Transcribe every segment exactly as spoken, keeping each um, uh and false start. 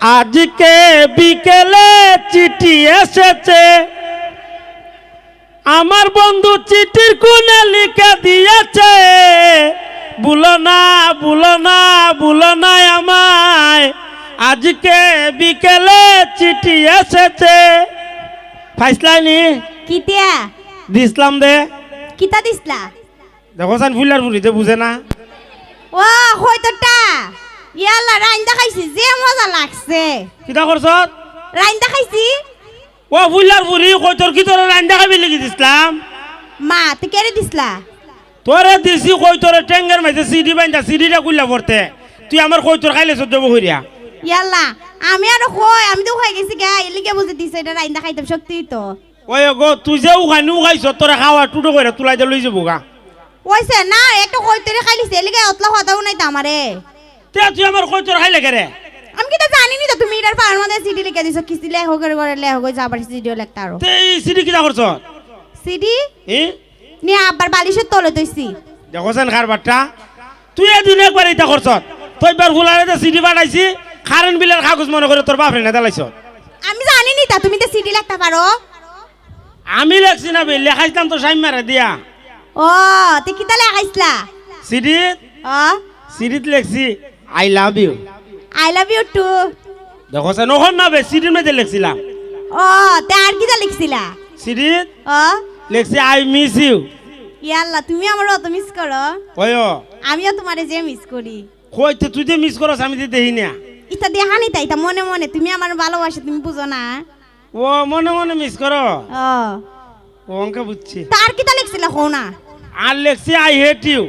আজকে বিকেলে চিঠি এসেছে, আমার বন্ধু চিঠির কোণে লিখে দিয়েছে, "ভুলো না, ভুলো না, ভুলো না আমায়, আজকে বিকেলে চিঠি এসেছে।" ফাইসলানি? কিতা? দিছলাম দে। কিতা দিছলা? দেখো চাইন ফুলার ফুরিতে বুঝে না। ও, কইতরটা। ইয়াল্লা, রাইন্দা খাইছি, যে মজা লাগছে। কিতা করছত? রাইন্দা খাইছি। ও ফুলার ফুরি, কইতর কিতা তোরে রাইন্দা খাইবার লাগি দিছলাম? মা, তে কেরে দিছলা? তোরে দিছি কইতরে টেঙ্গের মাঝে সিডি বাইন্দা, সিডিটা খুললা পড়তে। তুই আমার কইতর খাইলে সহ্য করিয়া। ইয়াল্লা, আমি আরো কই, আমি তো খাই গেছি গা, এলিগে বুঝে দিছে, ইটা রাইন্দা খাইতাম, সত্যি তো। ওই গো, তুই যে উখানি উখাইছ, তোরে খাওয়া টুটো করে তুলাই দে লই যাবো গা। ওইছে না, একটা কইতরি খাইলিছে, এলিগে অতলা কথা নাই তো আমারে। তে তুই আমার কইতর খাইলে কেরে? আমি কিতা জানি নি তো, তুমি ইটার ফাড়ার মধ্যে সিডি লিখে দিছো, কিস্তি লেখো করে করে লেখো করে যাবার সিডিও লেখতা আরো। তে এই সিডি কিতা করছ? সিডি? এ? নিয়া আব্বার বালিশের তলে থইছি। দেখো চাইন কারবারটা। তুই এদিন একবার ইতা করছত। তুই বার ফুলারে যে সিডি পাঠাইছি, কারেন্ট বিলের কাগজ মনে করে তোর বাপরে না দিলাইছ। আমি জানি নি তা, তুমি তো সিডি লেখতা পারো। আমি লেখছি না বে, লেখাইছিলাম তো সাইমারে দিয়া। ও, তে কিতা লেখাইছলা? সিডিত? ও। সিডিত লেখছি, "I love you।" I love you too। দেখো চাইন, অখন না বে, সিডির মধ্যে লেখছিলাম। ও, তে আর কিতা লেখছিলা? সিডিত? ও। লেখছি, "I miss you।" ইয়াল্লা, তুমি আমারে অত মিস করো? অয়। আমিও তোমারে যে মিস করি। কইতে তুই যে মিস করস, আমি যে দেখি না। ইতা দেখা নি তা, ইতা মনে মনে, তুমি আমার ভালোবাসা, তুমি বুঝো না? ও, মনে মনে মিস করো? ও। ও, অঙ্কে বুঝছি। তা আর কিতা লেখছিলা, কও না? আর লেখছি, "I hate you।"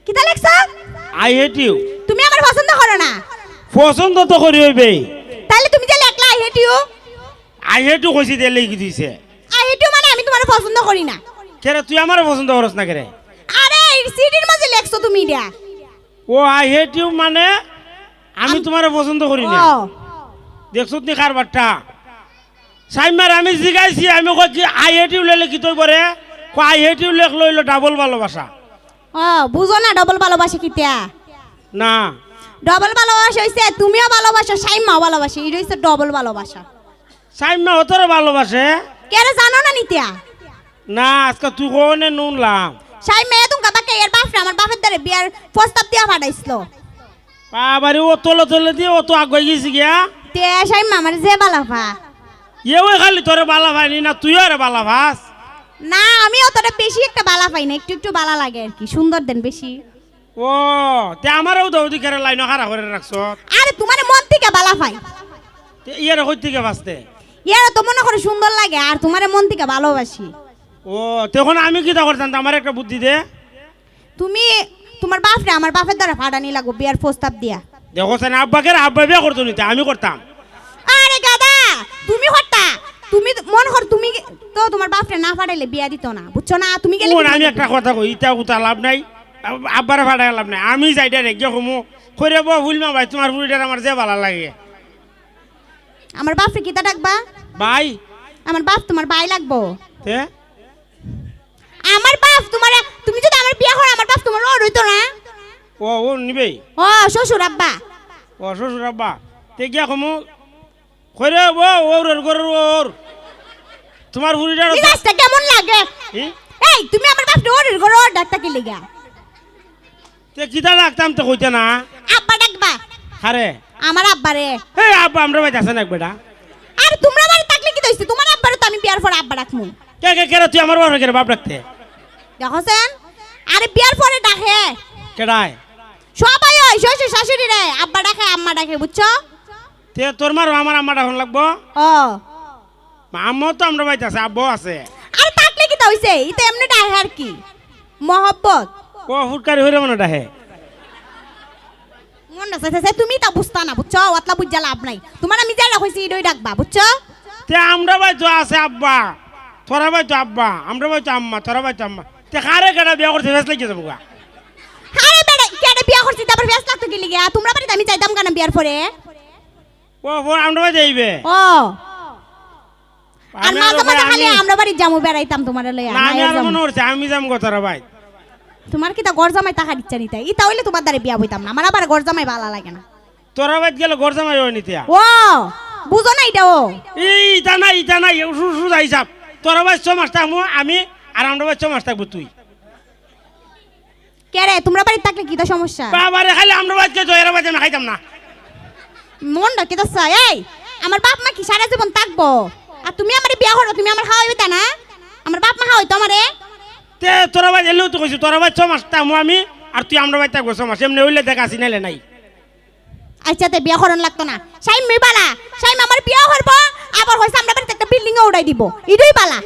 কিতা লেখছো? "I hate you।" তুমি আমারে পছন্দ করো না? পছন্দ তো করি অইবে। তাইলে তুমি যে লেখলা, "I hate you।" "I hate you" কইছি, দিয়ে লেখি দিছে। "I hate you" মানে আমি তোমারে পছন্দ করি না। কেরে, তুই আমারে পছন্দ করস না কেরে? আরে, এই সিডির মাঝে লেখছো তুমি ইটা। ও, "I hate you" মানে আমি ও। তোমারে পছন্দ করি না। ও। দেখছত নি কারবারটা? সাইমার আমি জিগাইছি, আমি কই কি, "I hate you" লেখলে কিতা অইবো রে? কয়, "I hate you" লেখলে অইলো ডাবল ভালোবাসা। ও, বুঝো না ডাবল ভালোবাসা কিতা? না। ডাবল ভালোবাসা অইছে, তুমিও ভালোবাসো, সাইমাও ভালোবাসে, ইটা অইছে ডাবল ভালোবাসা। সাইমা অতরে ভালোবাসে? কেরে জানো না নি তা? না, আজকে তুই কনে নুনলাম। সাইমা এ তুমকা বাক্কা এর বাপরে আমার বাপের দ্বারে বিয়ার প্রস্তাব দিয়া পাঠাইছিল। বাবারে, ও তলে তলে দিয়ে ও তো আগুয়াই গেছি গিয়া। তে সাইমা আমার যে বালা পায়। এ ওই খালি তোরে বালা পায়নি না, তুইও আরে বালা পাস। না, আমি অতটা বেশি একটা বালা পাই না, একটু একটু বালা লাগে আর কি, সুন্দর দেন বেশি। ও, তে আমারেও তো অধিকারে লাইন খাড়া করে রাখছ। আরে, তোমারে মন থেকে বালা পাই। তে ইয়ারে কই থেকে বাঁচতে? ইয়ারে তো মনে করে সুন্দর লাগে, আর তোমারে মন থেকে ভালোবাসি। ও, তখন আমি কিতা করতাম? আমার একটা বুদ্ধি দে। তুমি তোমার বাপরে আমার বাপের দ্বারা ফাটানি লাগবো বিয়ার প্রস্তাব দিয়া। দেখো সেন আব্বাকে, আব্বা বিয়া করতো নিতে, আমি করতাম। আরে গাদা, তুমি করতা, তুমি মন কর, তুমি তো তোমার বাপরে না ফাটাইলে বিয়া দিত না, বুঝছো না? তুমি গেলে কোন কি আমি করবে? একটা কথা কই, ইতা উতা লাভ নাই, আব-, আব্বারে ফাটাই লাভ নাই। আমি যাই ডাইরেক্ট গিয়া কমু, "কইরে বউ ফুলমা ভাই, তোমার ফুরিটার আমার যে ভালা লাগে।" আমার বাপরে কিতা ডাকবা? ভাই। আমার বাপ তোমার ভাই লাগবো। তে? আমার বাপ তোমার, তুমি যদি আমার বিয়া করো, আমার বাপ তোমার ওর হইতো না? ও, ও নিবে? ও, শ্বশুর আব্বা। ও, শ্বশুর আব্বা। তে গিয়া কমু, "কইরে বউ, ওর, ওর, ওর, ওর। তোমার ফুরিটার" মিজাজটা কেমন লাগে? হি? এই, তুমি আমার বাপরে ওর, ওর, ওর ডাকতা কি লিগা? তে কিতা ডাকতাম তো কইতে না? আব্বা ডাকবা। আরে। আমার আব্বারে। এই আব্বা, আমরা বাড়িত আছে না এক বেটা। আর তোমরা বাড়িত থাকলে কিতা অইছে? তোমার আব্বারে তো আমি বিয়ার পরে আব্বা ডাকমু। কে, কে, কে রে, তুই আমার বাপরে কে রে বাপ ডাকতে? দেখো সেন, আরে বিয়ার পরে ডাকে। কেডায়? সবাই ওই শ্বশুর শাশুড়িরে আব্বা ডাকে, আম্মা ডাকে, বুঝছো? তে তোর মারও আমার আম্মা ডাকন লাগবো? ও। মা, আম্মাও তো আমরা বাড়িত আছে, আব্বাও আছে। আরে থাকলে কিতা অইছে? ইতা এমনে ডাহে আর কি। মহব্বত। ও ফুটকারি হইরে মনে ডাহে। মন না চাইছে, তুমি তা বুঝতা না, বুঝছো? অতলা বুঝা লাভ নাই। তোমার আমি যেটা কইছি, ইটাই ডাকবা, বুঝছো? তে আমরা বাড়িত আছে আব্বা, তোরা বাড়িত আব্বা, আমরা বাড়িত আম্মা, তোরা বাড়িত আম্মা। তে কারে কেডা বিয়া করছে, ফেস লাগিয়া যাবো গা। আরে বেটা, কেডা বিয়া করছে, তারপর ফেস লাগতো কি লিগা? তোমরা বাড়িত আমি যাইতাম কেনে বিয়ার পরে? ও, ও, আমরা বাড়িত আইবে? ও। আর আমি মাঝে আরো মাঝে কই খালি আমি আমরা বাড়িত যামু বেড়াইতাম তোমারে লইয়া, না, না আমি এর আরো যামু। মনে করছি আমি যামু গো তোরা ভাই। তোমার কিতা ঘর জামাই থাকার ইচ্ছা নি তে? ইতা অইলে তোমার দ্বারে বিয়া বইতাম না, আমার আবার ঘর জামাই ভালা লাগে না। তোরা বাইত গেলে ঘর জামাই অয় নি তে? ও, বুঝো না ইটা ও? এই, ইটা না, ইটা না, ইউ সু-, সুজা হিসাব। তোরা বাইত ছ মাস থাকমু আমি, আর আমরা বাইত ছ মাস থাকবো তুই। কে রে, তোমরা বাড়িত থাকলে কিতা সমস্যা? বাবা রে, খালি আমরা বাইত গেলে তো এরা বাইত আমি খাইতাম না। মনটা কিতা চায়? এই, আমার বাপ মা কি সারা জীবন থাকবো? আর তুমি আমারে বিয়া করো, তুমি আমার খাওয়াইবে তা না? আমার বাপ মা খাওয়াইতো আমারে? তে তোরা বাইত এলেও তো কইছি, তোরা বাইত ছ মাস থাকমু আমি, আর তুই আমরা বাইত থাকবো ছ মাস। এমনে অইলে দেখ আছি, নাইলে নাই। আচ্ছা, তে বিয়া করন লাগতো না। সাইমা বালা, সাইমা আমার বিয়া করবো, আবার কইছে আমরা বাড়িত একটা বিল্ডিং উড়াই দিবো। ইডুই বালা।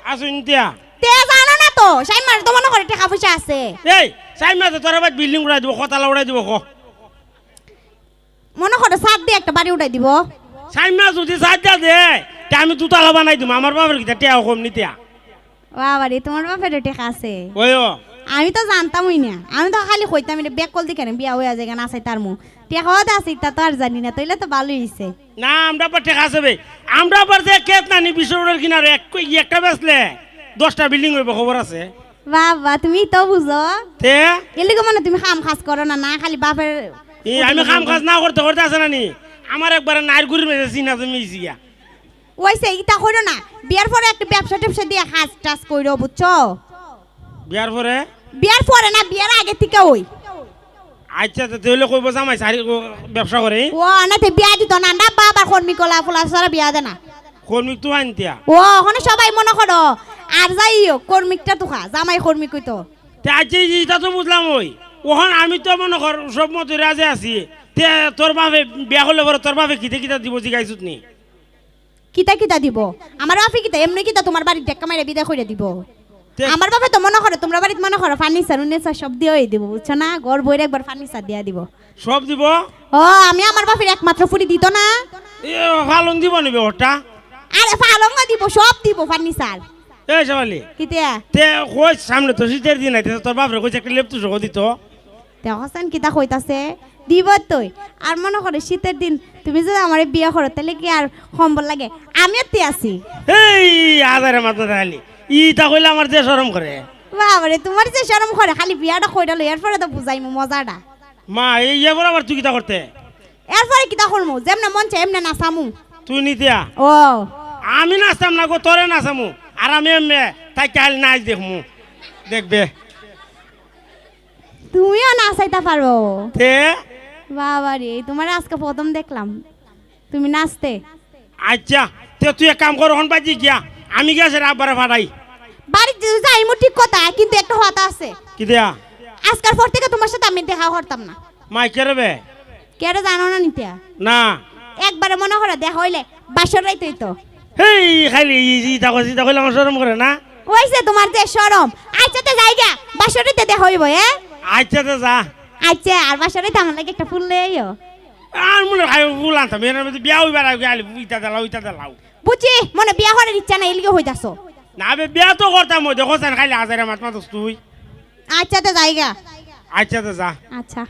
আসুন দিয়া। তে জানো না তো, সাইমার তো মনে করে টেকা পয়সা আছে। এই, সাইমা তো তোরা বাইত বিল্ডিং উড়াই দিবো, কতলা উড়াই দিবো, ক। মনে করে ছাদ দিয়া একটা বাড়ি উড়াই দিবো। সাইমা যদি ছাদ দিয়া দেয়, তে আমি দুতলা বানাই দিমু, আমার বাপের কিতা টেকা কম নি তে। বাবা রে, তোমার বাপেরও টেকা আছে। ওই ও। আমি তো জানতামই না, আমি তো খালি কইতাম, এটা বেকল দেখে না, বিয়া হইয়া যায় না, চাই তার মুখ। টেকাও তো আছে, তা তো আর জানি না, তাইলে তো ভালোই হইছে। না, আমরা আবার টেকা আছে বে। আমরা আবার যে ক্ষেত নানি বিশ্বরোডের কিনারে এক, একটা বেচলে দশটা বিল্ডিং হইব, খবর আছে। বাবা, তুমি তো বুঝো। তে? এলিগো মানে তুমি কাম কাজ করো না, না খালি বাপের। এই আমি কাম কাজ না করতে করতে আছে নানি, আমার একবারে নাইর গুড়ির মেঝে চিনা জমি হইছে গিয়া। ওইছে, ইতা কইরো না। বিয়ার পরে একটা ব্যবসা ট্যাবসা দিয়া কাজ টাজ কইরো, বুঝছো? বিয়ার পরে? বিয়ার পরে না, বিয়ার আগে থেকে ওই। আচ্ছা, তো তাহলে কইবো জামাই সারি ও ব্যবসা করে? ও, না, তে বিয়া দিত না, না, বাবা কর্মী কলা ফলা সারা বিয়া দেয় না। কর্মী তো আনতিয়া? ও, ওখানে সবাই মনে করো, আর যাই হোক, কর্মীটা তো খা, জামাই কর্মী কইতো। তে আচ্ছা, এই যে ইটা তো বুঝলাম ওই, ওখান আমি তো মনে কর সব মতো রাজে আছি। তে তোর বাপে বিয়া করলে পরে তোর বাপে কিতা কিতা দিব জিগাইছত নি? কিতা কিতা দিব? আমার বাপে কিতা এমনি কিতা তোমার বাড়ির ডেক্কা মাইরা বিদায় কইরা দিব? তে- আমার বাপে তো মনে করে, তোমরা বাড়িত মনে করো ফার্নিচার উর্নিচার সব দিয়াই দিব, বুঝছো না? ঘর বইরে একবার ফার্নিচার দিয়া দিব। সব দিব? ও, আমি আমার বাপের একমাত্র ফুরি দিত না? এ, ফালং দিব নিবে ওটা? আরে ফালং দিব, সব দিব ফার্নিচার। এ, শেফালি। কিতা? তে কই সামনে তো শীতের দিন আইতেছে, তোর বাপরে কইছে একটা লেপ তুষক দিত। দেখছইন কিতা কইতাছে? দিব তুই। আর মনে করে শীতের দিন তুমি যদি আমারে বিয়া করো, তাহলে কি আর কম্বল লাগে? আমি এতে আছি। এই আজারে মাত মাতে খালি। ইতা কইলে আমার যে শরম করে। বাবারে, তোমার যে শরম করে, খালি বিয়াটা কইরা লই, এরপরে তো বুঝাইমু মজাটা। মা, এই এবার আবার তুই কিতা করতে? এরপরে কিতা করমু? যেমনে মন চায় এমনে নাচামু। তুই নিতিয়া? ও। আমি নাচতাম না গো, তোরে নাচামু। আর আমি এমনে তাই কাল নাচ দেখমু। দেখবে। তুমিও নাচাইতা পারো? তে? বাবা রে, তোমার আজকে প্রথম দেখলাম তুমি নাচতে। আচ্ছা, তে তুই এক কাম কর, হন বাজি গিয়া, আমি গিয়া সেটা আব্বারে ফাটাই। বাড়িত যাইমু ঠিক কথা, কিন্তু একটা কথা আছে। কি দেয়া? আজকার পর থেকে তোমার সাথে আমি দেখা করতাম না। মাই কে রে বে? কে রে জানো না নিতে? না। একবারে মনে করে দেখা হইলে বাসর রাইতে হইতো। হেই, খালি ই-, ই-, ইতা কইলে আমার শরম করে না? ওই যে তোমার যে শরম। আচ্ছা, তে যাইগা, বাসর রাইতে দেখা হইব, এ? আচ্ছা, তে যা। আচ্ছা, আর বাসর রাইতে আমার লাগি একটা ফুল লই আইও। আর মনে হয় ফুল আনতাম, এর মধ্যে বিয়া হইবার আগে খালি ইতা দিলাও, ইতা দিলাও। বুঝছি, মনে বিয়া করার ইচ্ছা নাই, এলিগে হইতাছো। না বে, বিয়া তো করতাম, ওই দেখো, খালি আজারে মাত মাতস তুই। আচ্ছা, তে যাইগা। আচ্ছা, তে যা। আচ্ছা।